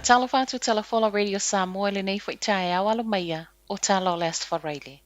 Faatalofa atu Tala Folau Radio Samoa i lenei foi taeao alo maia o tala o le Aso Faraile.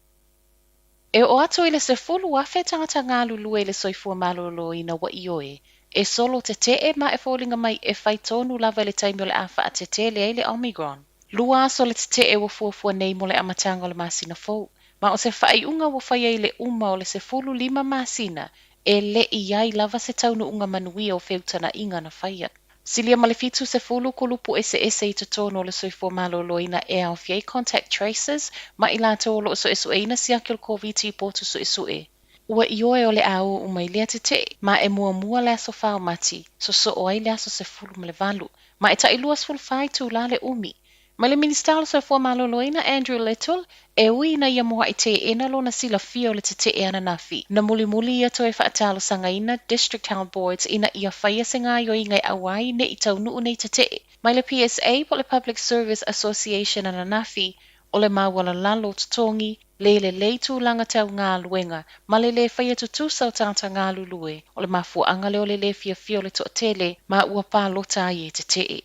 E oo atu i le 10,000 tagata galulue i le soifua maloloina ua ioe e solo tete'e ma e foliga mai e fai tonu lava i le taimi o le a faatetele ai le Omicron. 2 aso le tete'e ua fuafua nei mo le amataga o le masina fou, ma o se faaiuga ua faia i le uma o le 15 masina e le'i i ai lava se taunuuga manuia o feutagaiga na faia. Silia ma le 70 kulupu eseese i totonu o le soifua maloloina e aofia ai contact tracers ma i latou o lo o suesueina siaki o le Koviti i potu suesue. Ua ioe o le a o uma i lea tete'e, ma e muamua le aso 4 o Mati, sosoo ai le aso 18, ma e tai 24 itulā le umi. Mai le Minisita o le Soifua Maloloina Andrew Little, e ui ina ia mua'i teena lona silafia o le tete'e ananafi, na mulimuli ia toe faatalosagaina District Health Boards ina ia faia se gaoioiga e aua ai ne'i taunuu nei tete'e. Mai le PSA po o le Public Service Association ananafi, o le maualalalo o totogi, le lelei tulaga tau galuega, ma le lē faia tutusa o tagata galulue, o le mafuaaga lea o le lē fiafia o le toatele ma ua palota ai e tete'e.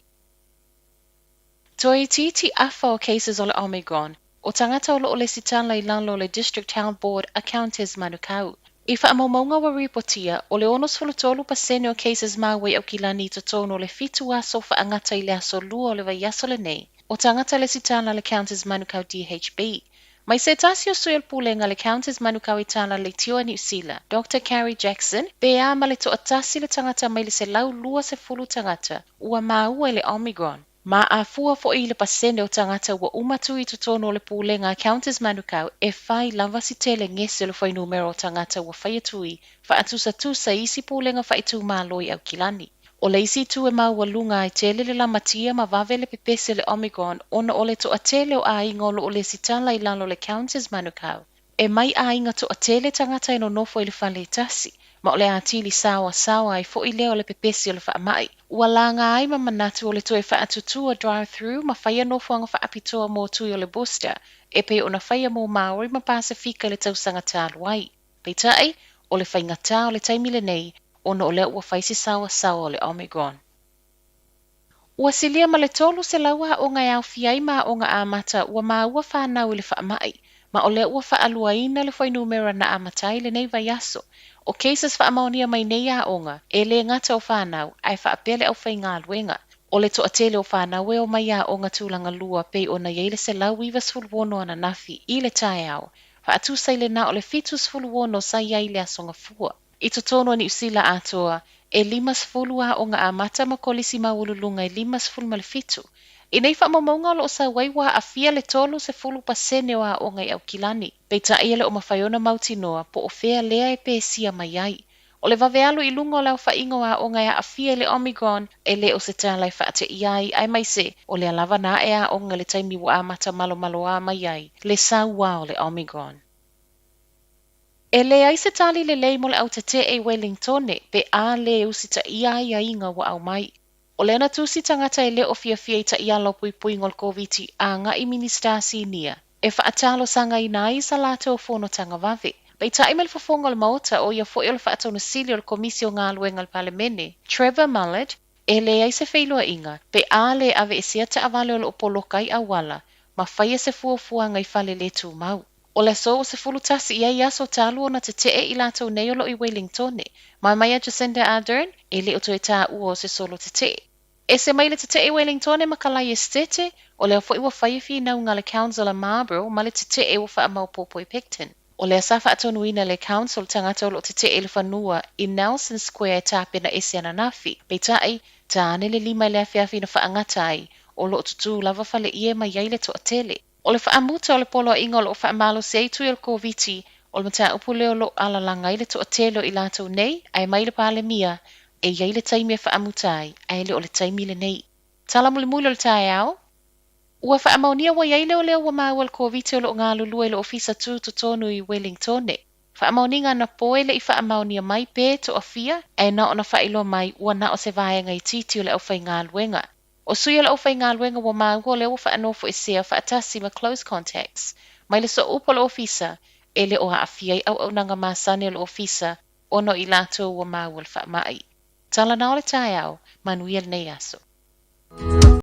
Toe itiiti afa o cases o le Omicron, o tagata o lo o lesitala i lalo o le District Health Board a Countess Manukau. I faamaumauga ua ripotia, o le 63% o cases maua i Aukilani i totonu o le 7 aso faagata i le aso 2 o le vaiaso lenei, o tagata lesitala a le Countess Manukau DHB. Mai se tasi o sui o le pulega a le Countess Manukau i tala leitioa Niu Sila, Doctor Carrie Jackson, pe a ma le toatasi le tagata mai le 120 tagata ua maua i le Omicron. Ma a fua foi i le pasene o tagata ua uma atu i totonu o le pulega a Countess Manukau e fai lava si tele gese o le fuainumera o tagata ua fai atu i faatusatusa i isi pulega faaitumalo i Aukilani. O le isi itu e maualuga ai tele le lamatia ma vave le pepesi o le Omicron ona o le toatele o aiga o lo o lesitala i lalo o le Countess Manukau. E mai aiga toatele tagata e nonofo i le fale e tasi, ma o le atili saoasaoa ai foi lea o le pepesi o le faamai. Ua laga ai ma manatu o le toe faatutua drive-thru ma faia nofoaga faapitoa mo tui o le booster e pei ona faia mo Māori ma Pasefika i le tausaga talu ai. Peitai, o le faigata o le taimi lenei ona o lea ua fai se saoasaoa o le Omicron. Ua silia ma le 300 aoga e aofia ai ma aoga amata ua maua fanau i le faamai, ma o lea ua faaluaina le fuainumera na amata ai lenei vaiaso. O cases faamaonia mai nei aoga, e lē gata o fanau, ae faapea le aufaigaluega. O le toatele o fanau e omai i aoga tulaga lua pei ona i ai le 196 ananafi i le taeao, faatusa i le na o le 76 sa i ai i le Aso Gafua. I totonu o Niu Sila atoa, e 50 aoga amata ma kolisi maualuluga e 57. I nei faamaumauga o lo o sau ai ua aafia le 30% o aoga i Aukilani, peitai e le o mafai ona mautinoa po o fea lea e pesia mai ai. O le vave alu i luga o le aofaiga o aoga e aafia i le Omicron e le o se tala e faateia ai, aemaise o lea lava na ae aoga i le taimi ua amata malomaloā mai ai le sauā o le Omicron. E leai se tali lelei mo le au tete'e i Welingtone pe a lē usitaia aiaiga ua aumai. O lea na tusi tagata e le o fiafia i taiala o puipuiga o le Koviti agai i Minisita Sinia e faatalosagaina ai sa latou fonotaga vave. Peitai mai le fofoga o le Maota, o ia foi o le Faatonusili o le Komisi o Galuega a le Palemene, Trevor Mallard, e leai se feiloaiga pe a lē aveesea taavale o lo o poloka ai auala ma faia se fuafuaga i fale le tumau. O le aso ua 11 i ai aso talu ona tete'e i latou nei o lo o i Welingtone. Mai mai a Jacinda Ardern, e le o toe taua o se solo tete'e. Ese mai le tete'e i Welingtone ma Kalae Esitete, o lea foi ua fai finauga a le Council a Marlborough ma le tete'e ua faamaopopo i Picton. O lea sa faatonuina le Council tagata o lo o tete'e i le fanua i Nelson Square e tapena ese ananafi. Peitai, ta ane le 5 i le afiafi na faagata ai, o lo o tutū lava faleie mai ai le toatele. O le faamuta o le poloaiga o lo o faamalosi ai tui o le Koviti, o le mataupu lea o lo o alalaga ai le toatele o i latou nei, ae mai le Palemia, e i ai le taimi e faamuta ai, ae le o le taimi lenei. Tala mulimuli o le taeao, Ua faamaonia ua i ai leoleo ua maua le Koviti o lo o galulue i le Ofisa Tutotonu i Welingtone. Faamaoniga anapo e le i faamaonia mai pe toafia, ae na ona faailoa mai ua na o se vaega itiiti o le aufaigaluega. O sui o le aufaigaluega ua maua o lea ua faanofoesea faatasi ma close contacts mai le sooupu o le ofisa e le o aafia ai auaunaga masani o le ofisa ona o i latou ua maua le faamai. Tala na o le taeao, manuia lenei aso.